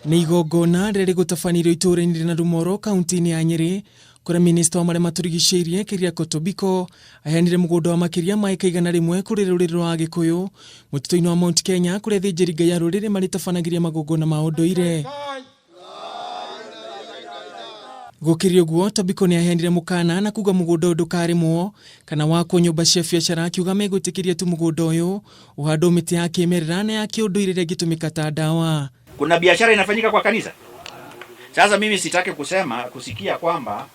Nĩ igongona rĩrĩa rĩgũtabanĩrio itũũra-inĩ rĩa Narumoro kaunti-inĩ ya Nyĩrĩ kũrĩa minista wa marĩa matũrigicĩirie Keriako Tobiko aheanire mũgũnda wa makĩria ma ĩka 100 kũrĩ rũrĩrĩ rwa Agĩkũyũ mũtitũ-inĩ wa Mount Kenya kũrĩa athĩnjĩri Ngai a rũrĩrĩ marĩtabanagĩria magongona ma ũndũire. Gũkĩrĩ ũguo, Tobiko nĩ aheanire mũkana na kuga mũgũnda ũyũ ndũkarĩmwo kana wakwo nyũmba cia biacara akiuga megwĩtĩkĩria tu mũgũnda ũyũ ũhandwo mĩtĩ ya kĩmerera na ya kĩũndũire ĩrĩa ĩngĩtũmĩka ta ndawa. Kuna biashara inafanyika kwa kanisa. Sasa mimi sitaki kusema kusikia kwamba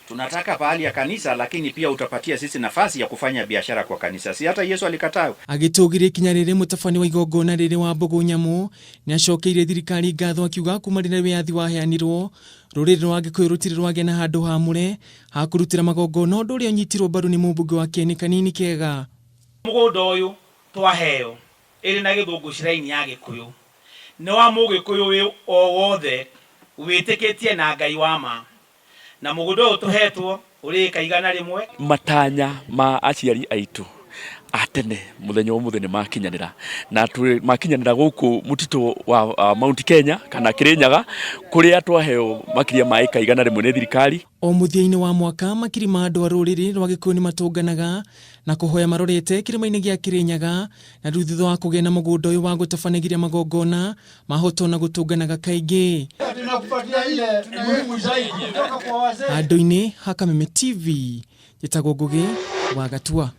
tunataka pahali ya kanisa, lakini pia utapatia sisi nafasi ya kufanya biashara kwa kanisa. Si hata Yesu alikataa. Agĩtũgĩria ikinya rĩrĩ mũtabania wa igongona rĩrĩ wa Mbũgũ Nyamũ nĩ acokeirie thirikari ngatho akiuga kuma rĩrĩa wĩyathi waheanirwo rũrĩrĩ rwa Gĩkũyũ rũtirĩ rwagĩa na handũ hamũre ha kũrutĩra magongona ũndũ ũrĩa ũnyitirwo mbaru nĩ mũmbunge wa Kĩeni Kanini Kega. Mũgũnda ũyũ twaheo ĩrĩ na gĩthũngũ shrine ya Gĩkũyũ nĩ wa mũgĩkũyũ wĩ o wothe wĩtĩkĩtie na Ngai wa ma na mũgũnda ũyũ tũhetwo ũrĩ ĩka 100. Matanya ma aciari aitũ a tene mũthenya wa ũmũthĩ nĩ makinyanĩra na makinyanĩra gũkũ mũtitũ wa Mount Kenya kana Kĩrĩnyaga kũrĩa twaheo makĩria ma ĩka 100 nĩ thirikari. O mũthia-inĩ wa mwaka makiri ma andũ a rũrĩrĩ rwa Gĩkũyũ nĩ matũnganaga na kũhoya marorete kĩrĩma-inĩ gĩa Kĩrĩnyaga na rĩu thutha wa kũgĩa na mũgũnda ũyũ wa gũtabanagĩria magongona mahotwo na gũtũnganaga kaingĩ. Handũ-inĩ ha Kameme TV, njĩtagwo Ngũgĩ wa Gatua.